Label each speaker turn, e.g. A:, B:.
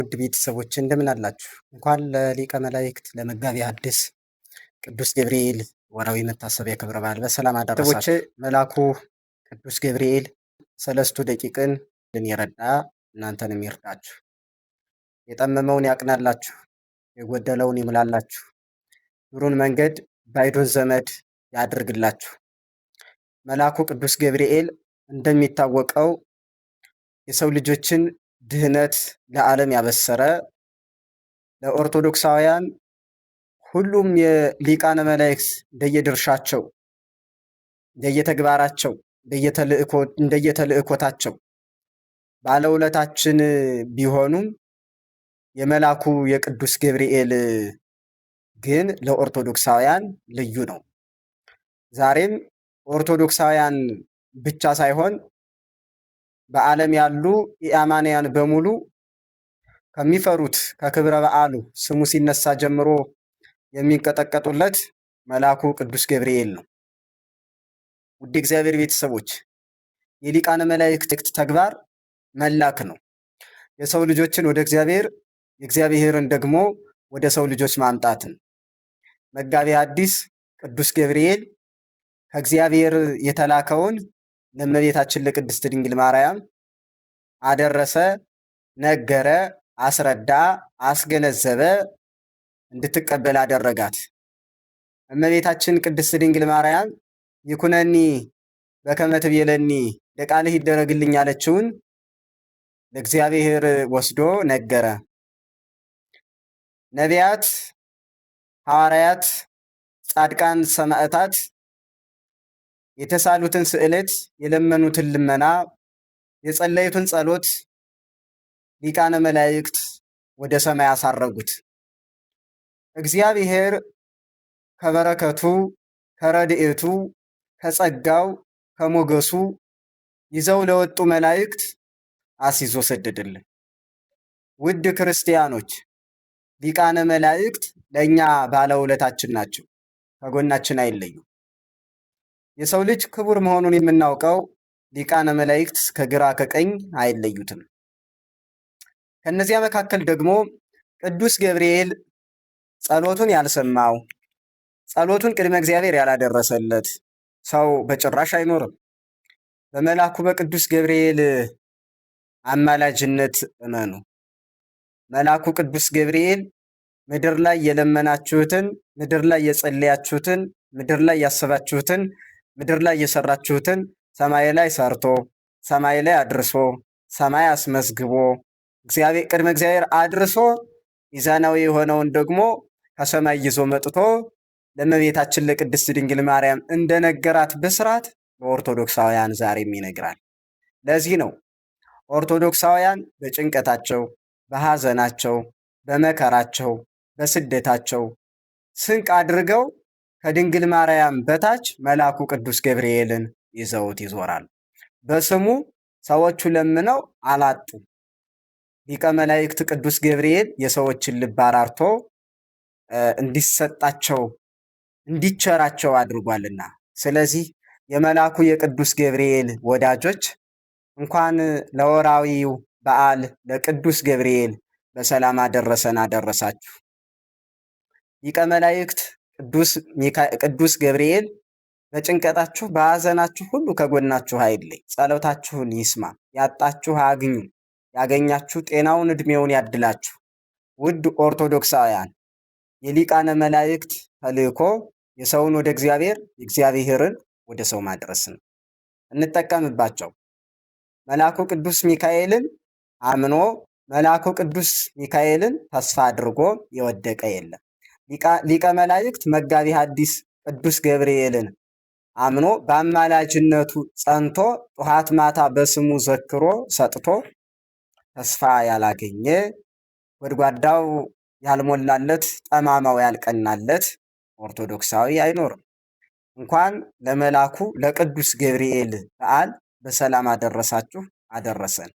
A: ውድ ቤተሰቦች እንደምን አላችሁ? እንኳን ለሊቀ መላእክት ለመጋቤ ሐዲስ ቅዱስ ገብርኤል ወርሃዊ መታሰቢያ ክብረ በዓል በሰላም አደረሳችሁ። መልአኩ ቅዱስ ገብርኤል ሰለስቱ ደቂቅን የረዳ እናንተንም ይርዳችሁ። የጠመመውን ያቅናላችሁ፣ የጎደለውን ይምላላችሁ፣ ዱሩን መንገድ ባዕዱን ዘመድ ያድርግላችሁ። መልአኩ ቅዱስ ገብርኤል እንደሚታወቀው የሰው ልጆችን ድህነት ለዓለም ያበሰረ፣ ለኦርቶዶክሳውያን ሁሉም የሊቃነ መላእክት እንደየድርሻቸው፣ እንደየተግባራቸው፣ እንደየተልእኮታቸው ባለውለታችን ቢሆኑም የመልአኩ የቅዱስ ገብርኤል ግን ለኦርቶዶክሳውያን ልዩ ነው። ዛሬም ኦርቶዶክሳውያን ብቻ ሳይሆን በዓለም ያሉ ኢአማንያን በሙሉ ከሚፈሩት ከክብረ በዓሉ ስሙ ሲነሳ ጀምሮ የሚንቀጠቀጡለት መልአኩ ቅዱስ ገብርኤል ነው። ውድ እግዚአብሔር ቤተሰቦች፣ የሊቃነ መላእክት ተግባር መላክ ነው። የሰው ልጆችን ወደ እግዚአብሔር፣ የእግዚአብሔርን ደግሞ ወደ ሰው ልጆች ማምጣትን። መጋቤ ሐዲስ ቅዱስ ገብርኤል ከእግዚአብሔር የተላከውን ለእመቤታችን ለቅድስት ድንግል ማርያም አደረሰ፣ ነገረ፣ አስረዳ፣ አስገነዘበ፣ እንድትቀበል አደረጋት። እመቤታችን ቅድስት ድንግል ማርያም ይኩነኒ በከመ ትቤለኒ፣ ለቃልህ ይደረግልኝ ያለችውን ለእግዚአብሔር ወስዶ ነገረ። ነቢያት፣ ሐዋርያት፣ ጻድቃን፣ ሰማዕታት የተሳሉትን ስዕለት፣ የለመኑትን ልመና፣ የጸለዩትን ጸሎት ሊቃነ መላእክት ወደ ሰማይ አሳረጉት። እግዚአብሔር ከበረከቱ፣ ከረድኤቱ፣ ከጸጋው፣ ከሞገሱ ይዘው ለወጡ መላእክት አስይዞ ሰደደልን። ውድ ክርስቲያኖች፣ ሊቃነ መላእክት ለእኛ ባለውለታችን ናቸው፣ ከጎናችን አይለዩም። የሰው ልጅ ክቡር መሆኑን የምናውቀው ሊቃነ መላእክት ከግራ ከቀኝ አይለዩትም። ከእነዚያ መካከል ደግሞ ቅዱስ ገብርኤል ጸሎቱን ያልሰማው፣ ጸሎቱን ቅድመ እግዚአብሔር ያላደረሰለት ሰው በጭራሽ አይኖርም። በመልአኩ በቅዱስ ገብርኤል አማላጅነት እመኑ። መልአኩ ቅዱስ ገብርኤል ምድር ላይ የለመናችሁትን፣ ምድር ላይ የጸለያችሁትን፣ ምድር ላይ ያሰባችሁትን፣ ምድር ላይ የሰራችሁትን ሰማይ ላይ ሰርቶ፣ ሰማይ ላይ አድርሶ፣ ሰማይ አስመዝግቦ፣ እግዚአብሔር ቅድመ እግዚአብሔር አድርሶ፣ ሚዛናዊ የሆነውን ደግሞ ከሰማይ ይዞ መጥቶ ለእመቤታችን ለቅድስት ድንግል ማርያም እንደነገራት ብስራት ለኦርቶዶክሳውያን ዛሬም ይነግራል። ለዚህ ነው ኦርቶዶክሳውያን በጭንቀታቸው፣ በሐዘናቸው፣ በመከራቸው፣ በስደታቸው ስንቅ አድርገው ከድንግል ማርያም በታች መልአኩ ቅዱስ ገብርኤልን ይዘውት ይዞራሉ። በስሙ ሰዎቹ ለምነው አላጡም። ሊቀ መላእክት ቅዱስ ገብርኤል የሰዎችን ልብ አራርቶ እንዲሰጣቸው፣ እንዲቸራቸው አድርጓልና። ስለዚህ የመልአኩ የቅዱስ ገብርኤል ወዳጆች፣ እንኳን ለወራዊው በዓል ለቅዱስ ገብርኤል በሰላም አደረሰን አደረሳችሁ። ሊቀ መላእክት ቅዱስ ገብርኤል በጭንቀታችሁ፣ በሐዘናችሁ ሁሉ ከጎናችሁ አይለይ። ጸሎታችሁን ይስማ። ያጣችሁ አግኙ፣ ያገኛችሁ ጤናውን ዕድሜውን ያድላችሁ። ውድ ኦርቶዶክሳውያን፣ የሊቃነ መላእክት ተልእኮ የሰውን ወደ እግዚአብሔር፣ የእግዚአብሔርን ወደ ሰው ማድረስ ነው። እንጠቀምባቸው። መልአኩ ቅዱስ ሚካኤልን አምኖ፣ መልአኩ ቅዱስ ሚካኤልን ተስፋ አድርጎ የወደቀ የለም። ሊቀ መላእክት መጋቢ ሐዲስ ቅዱስ ገብርኤልን አምኖ፣ በአማላጅነቱ ጸንቶ፣ ጠዋት ማታ በስሙ ዘክሮ ሰጥቶ ተስፋ ያላገኘ፣ ጎድጓዳው ያልሞላለት፣ ጠማማው ያልቀናለት ኦርቶዶክሳዊ አይኖርም። እንኳን ለመልአኩ ለቅዱስ ገብርኤል በዓል በሰላም አደረሳችሁ አደረሰን።